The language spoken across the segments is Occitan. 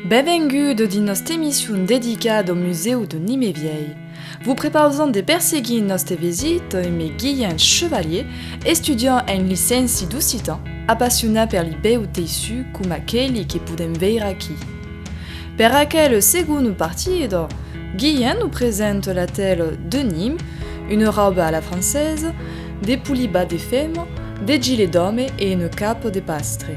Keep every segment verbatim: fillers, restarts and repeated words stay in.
Benvenguda dins nòsta emission dedicada au Musèu de Nimes Vielh. Vos prepausam de perseguir nòsta visita emé Guilhem Chevalier, estudiant en licéncia d'occitan, apassionat per li bèus teissus coma aqueli que podèm veire aquí. Per aquela segonda partida, Guilhem nos presenta la tela de Nimes, una rauba a la francesa, de polibas de femna, de gilets d'òme e una capa de pastre.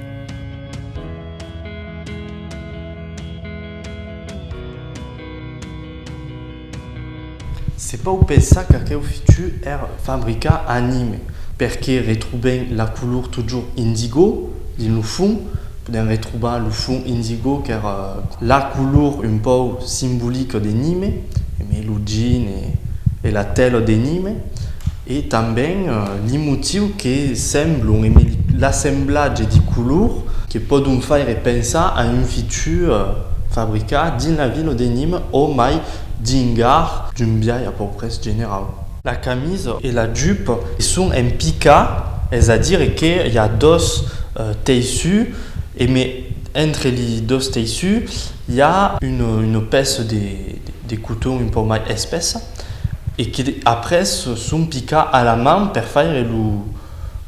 Se pòu pensar qu'aqueu fichu èra fabricat a Nimes, perque retrobèm la color totjorn indigo dins lo fons. Podèm retrobar lo fons indigo qu'èra la color un pauc simbolica de Nimes, emé lo gin e, e la tela de Nimes. E tanben, eh, li motius que semblon, emé l'assemblatge di color, que pòdon faire pensar a un fichu, eh, fabricat dins la vila de Nimes o mai dins Gard d'un biais a pauc près generau. La camisa e la jupa son en picat, es a dire que i a dos, eh, teissus, emé entre li dos teissus i a una, una pèça de, de, de coton un pauc mai espessa, e que de, après son picats a la man per faire lo,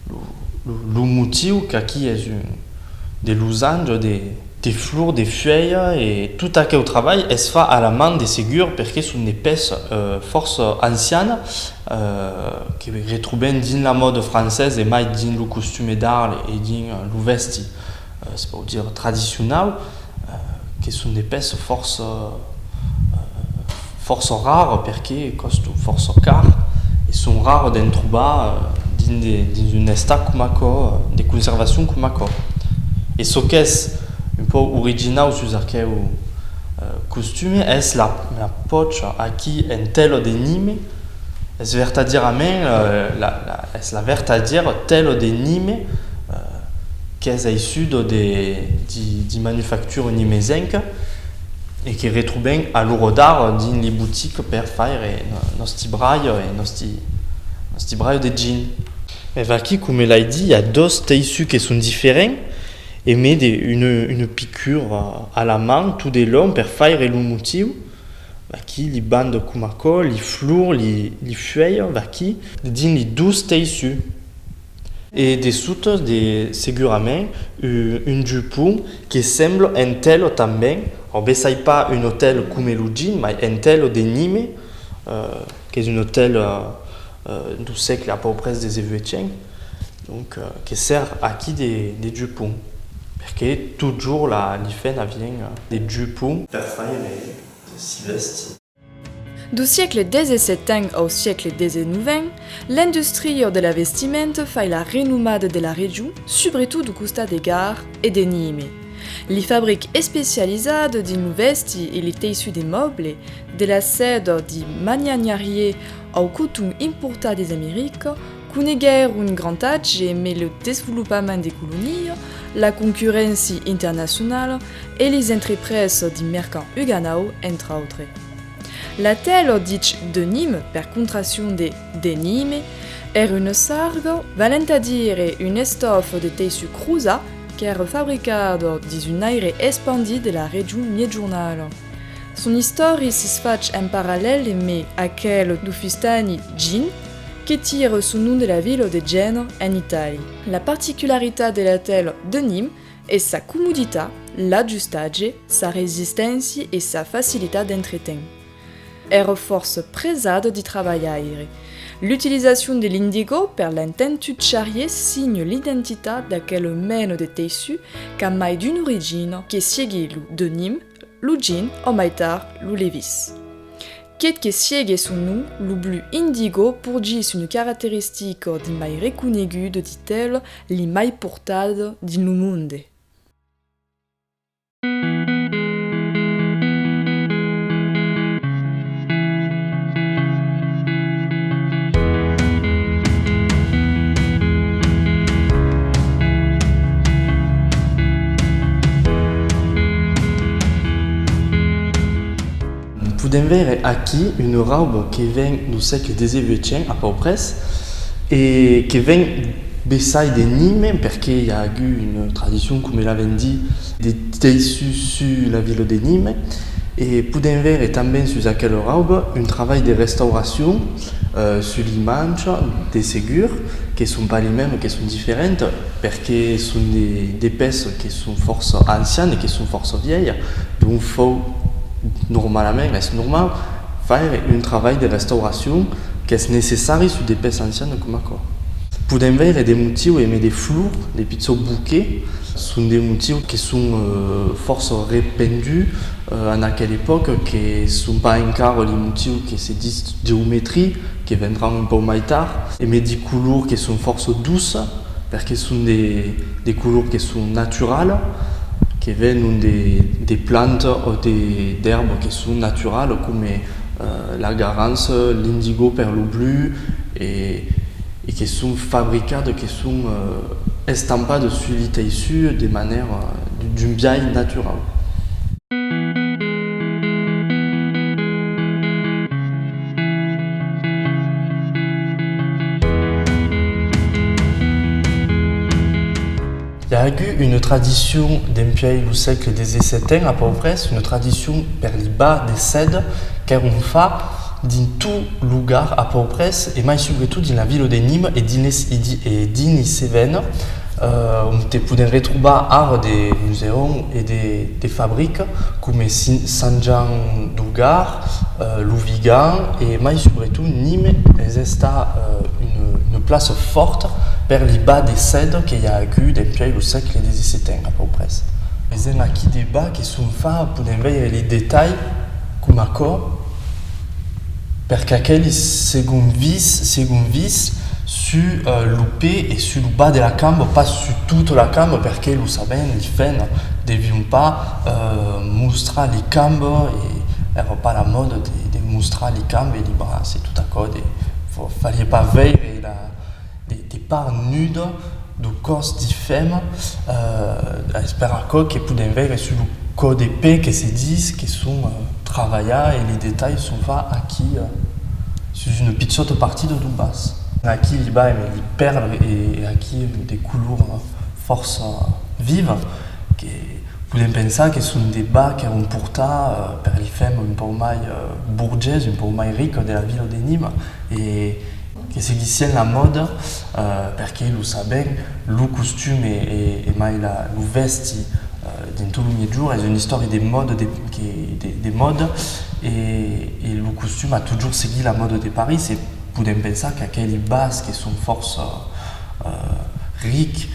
lo, lo, lo motiu qu'aquí es un, de losange, de, de flor, de fuèlha, e tot aqueu trabalh es fach a la man de segur, perque son de pèças, eh, fòrça ancianas, eh, que retrobèm dins la mòda francesa e mai dins lo costume d'Arle e dins, eh, lo vèsti, eh, se pòu dire tradicionau, eh, que son de pèças fòrça, eh, fòrça raras, perque còstan fòrça car e son raras d'en trobar, eh, dins de, dins un estat coma aquò, eh, de conservacion coma aquò. E çò qu'es un pauc originau sus aqueu, eh, costume es la, la pòcha aquí en tela de Nimes, es vertadièrament, eh, la, la, es la vertadièra tela de Nimes, eh, qu'es aissuda de, di, di manufactura nimesenca e que retrobèm a l'ora d'ara dins li boticas per faire no-, nòsti braias e nòsti, nòsti braias de gin. E vaquí, coma l'ai dit, i a dos teissus que son diferents, emé de, una, una picura a la man tot de long per faire lo motiu. Vaquí li bandas coma aquò, li flors, li, li fuèlhas, vaquí, dins li dos teissus. E dessota, de, segurament, u-, un jupon que sembla en tela tanben, o bessai pas una tela coma lo gin, mai en tela de Nimes, eh, qu'es una tela, eh, dau sègle a pauc près dètz-e-vuechent, donc, eh, que sèrv aquí de, de jupon, perque totjorn la, li femnas avián, eh, de jupons per faire si vèstir. Dau sègle dètz-e-seten au sègle dètz-e-noven, l'industria de la vestimenta fai la renomada de la region, subretot dau costat de Gard e de Nimes. Li fabricas especializadas dins lo vèstir e li teissus de mòbles, de la seda di Manianyarier au coton importat deis Americas, coneguèron grand atge emé lo desvolopament de colonias, la concurréncia internacionala e lis entrepresas di mercant uganau, entre autres. La tela dich de Nimes, per contraccion de de Nimes, èra una sarga, valent a dire una estòfa de teissus crosat, qu'èra fabricada dins un aire espandit de la region miègjornala. Son istòria s'es fach en parallèl emé aquela dau fustani Gin, que tira son nom de la vila de Gèna, en Itàlia. La particularitat de la tela de Nimes es sa comoditat, l'ajustatge, sa resisténcia e sa facilitat d'entreténer. Èra fòrça presada di trabalhaires. L'utilizacion de l'indigo per l'ententut charrier signa l'identitat d'aquela mena de teissus qu'a mai d'una origina, que siegue lo denim, lo jean o mai tard lo levis. Quet que siegue son nom, lo blu indigo porgís una caracteristica di mai reconeguda di tela li mai portada dins lo monde. Podèm veire aquí una rauba que ven dau sègle dètz-e-vuechent, a pauc près, e que ven Bessai de Nimes, perque i a agut una tradicion, coma l'avèm dit, de teissur sus la vila de Nimes, e podèm veire tanben sus aquela rauba un trabalh de restauracion, eh, sus li manchas, de segur, que son pas li mèmes, que son diferentas, perque son de, de pèças que son fòrça ancianas, que son fòrça vièlhas, donc fau normalament, es normal, faire un trabalh de restauracion qu'es necessari sus de pèças ancianas coma aquò. Podèm veire de motius emé de flors, de pichòts bouquets, son de motius que son, eh, fòrça rependuts, eh, en aquela epòca, que son pas encara li motius que se ditz geometria, que vendràn un pauc mai tard, emé de colors que son fòrça doças, perque son de, de colors que son naturalas, que venon de, de plantas o de, d'èrbas que son naturalas, coma, eh, la garança, l'indigo per lo blu, e, e que son fabricadas, que son, eh, estampadas sus li teissur de manièra, eh, d'un biais naturau. I a agut una tradicion dempuèi lo sègle dètz-e-sèt a pauc près, una tradicion per li bas de seda qu'èron fach dins tot lo Gard a pauc près, e mai subretot dins la vila de Nimes e dins les, e di-, e dins li Cevenas, eh, onte podèm retrobar ara de museons e de, de fabricas, coma Sin-, Sant Jan dau Gard, eh, lo Vigan, e mai subretot Nimes es estat, eh, una, una plaça fòrta per li bas de seda que i a agut dempuèi lo sègle dètz-e-sèt a pauc près. Vesèm aquí de bas que son fach, podèm veire li detalhs coma aquò, per qu'aqueli segon vist, segon vist sus, eh, lo pè e sus lo bas de la camba, pas sus tota la camba, perque lo sabèm, li femnas devián pas, eh, mostrar li cambas, e èra pas la mòda de, de mostrar li cambas e li braç e tot aquò, de, fa-, faliá pas veire la, de, de part nuda dau còs di femna, eh, es per aquò que podèm veire sus lo còp de pè que se ditz que son, eh, trabalhats e li detalhs son fachs aquí, eh, sus una pichòta partida dau bas. Aquí li bas emé li pèrlas e, e aquí de colors, eh, fòrça vivas que podèm pensar que son de bas qu'èron portats, eh, per li femnas un pauc mai, eh, borgèsas, un pauc mai ricas de la vila de Nimes, e que seguissián la mòda, eh, perque lo sabèm, lo costum e, e, e mai la, lo vèsti, eh, dins tot lo Miègjorn es una istòria de mòda, de, que, de, de mòda, e, e lo costum a totjorn seguit la mòda de París, e podèm pensar qu'aqueli bas que son fòrça, eh, rics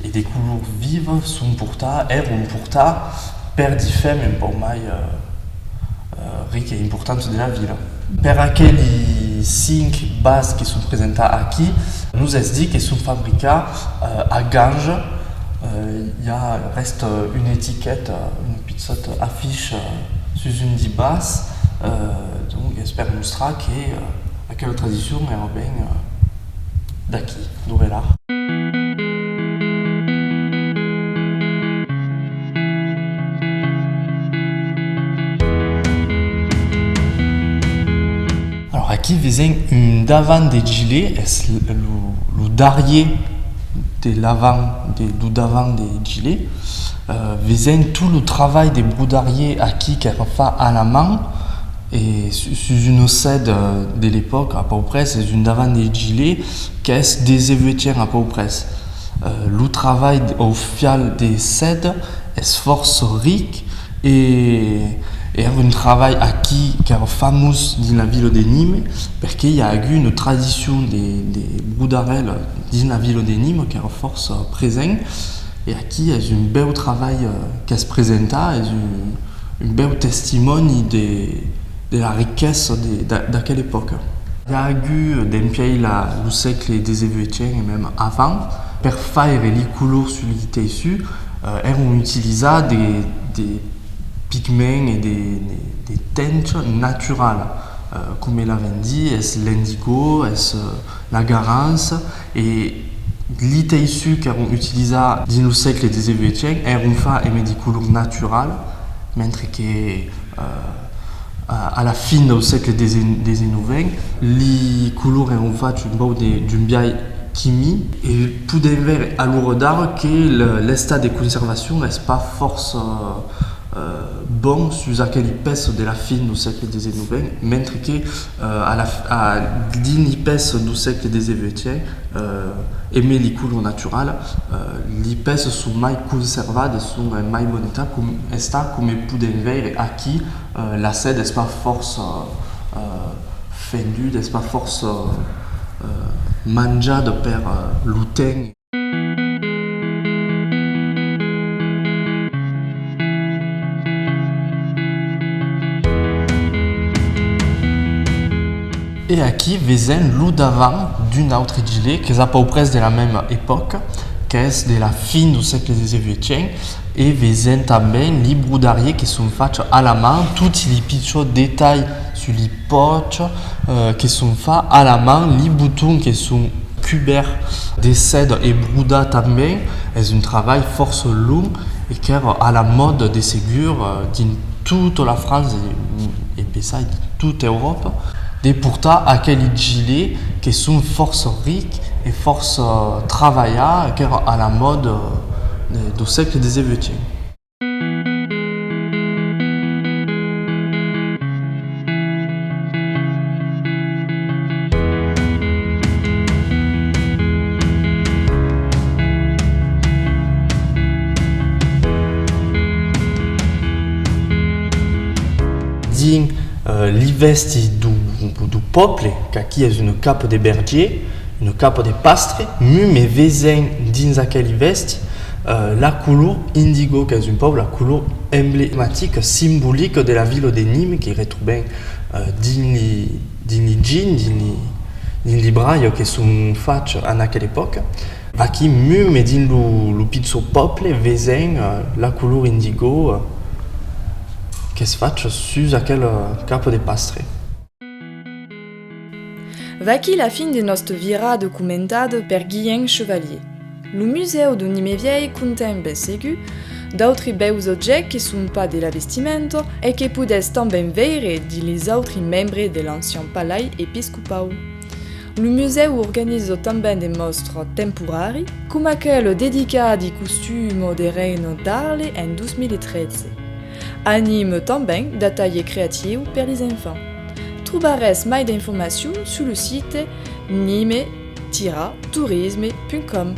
e de colors vivas son portats, èron portats per di femnas un pauc mai, eh, eh, ricas e importantas de la vila. Per aqueli cinc bas que son presentats aquí, nos es dit que son fabricats, eh, a Ganges. Eh, i a, rèsta una etiqueta, una pichòta aficha sus un di bas, eh, donc es per mostrar que, eh, aquela tradicion èra ben, eh, d'aquí, d'Aurelhard. Alors, aquí vesèm un davant de gilets, es l-, lo, lo darrièr de l'avant, de, lo davant de gilets. Eh, vesèm tot lo trabalh de brodariá aquí qu'èra fach a la man, e su-, sus una seda de l'epòca, a pauc près, es un davant de gilets qu'es dètz-e-uèchent a pauc près. Eh, lo trabalh d-, au fial de seda es fòrça ric e, e èra un trabalh aquí qu'èra famós dins la vila de Nimes, perque i a agut una tradicion de, de brodarèla dins la vila de Nimes qu'èra fòrça present, e aquí es un bèu trabalh, eh, qu'es presentat, es un, un bèu testimòni de, de la riquesa de, d'a-, d'aquela epòca. I a agut, dempuèi la, lo sègle dètz-e-uèchent e mème avant, per faire li colors sus li teissur, eh, èron utilizats de, de pigments e de, de, de tenchas naturalas, eh, coma l'avèm dit, es l'indigo, es, eh, la garança, e li teissur qu'èron utilizats dins lo sègle dètz-e-uèchent èron fachs emé di colors naturalas, mentre que, eh, a, a la fin dau sègle dètz-e-, dètz-e-novent, li colors èron fachs un pauc de, d'un biais Quimi, e podèm veire a l'ora d'ara que le, l'estat de conservacion es pas fòrça, euh, euh, bon sus aqueli pèças de la fin dau sègle dètz-e-nonven, mentre que, euh, a la f-, a, dins li pèças dau sègle dètz-e-vuechent, euh, emé li colors naturalas, euh, li pèças son mai conservadas, son en mai bon estat, com, estat, coma podèm veire aquí, euh, la seda es pas fòrça, euh, fenduda, es pas fòrça, euh, manjada per, euh, lo temps. E aquí vesèm lo davant d'un autre gilet qu'es a pauc près de la mèma epòca, qu'es de la fin dau sègle dètz-e-vuechent, e vesèm tanben li brodariás que son fachas a la man, toti li pichòts detalhs sus li pòchas, euh, que son fachas a la man, li botons que son cubèrts de seda e brodats tanben. Es un trabalh fòrça long e qu'èra a la mòda de segur, euh, dins tota la França e, e bessai dins tota Euròpa, de portar aqueli gilets que son fòrça rics e fòrça trabalhats, qu'èra a la mòda, euh, de, dau sègle dètz-e-vuechent. Dins, euh, li vèsti dau, dau pòble, qu'aquí es una capa de bergier, una capa de pastre, mème vesèm dins aqueli vèsti, euh, la color indigo, qu'es un pauc la color emblematica, simbolica de la vila de Nimes, que retrobèm, euh, dins li, dins li gins, dins li, dins li braias que son fachas en aquela epòca. Vaquí, mème dins lo, lo pichon pòble, vesèm, euh, la color indigo, euh, qu'es facha sus aquela, euh, capa de pastre. Vaquí la fin de nòsta virada comentada per Guilhem Chevalier. Lo musèu dau Nimes Vielh contèm, ben segur, d'autri bèus objèctes que son pas de la vestimenta e que podètz tanben veire dins lis autri membres de l'ancian palais episcopau. Lo musèu organiza tanben de mòstras temporaris, coma aquela dedicada ai costumas de reina d'Arle en dos mila tretze. Anima tanben d'atalhiers creatius per lis enfants. Trobaretz mai d'informacions sus lo site nime tira tourisme punt com.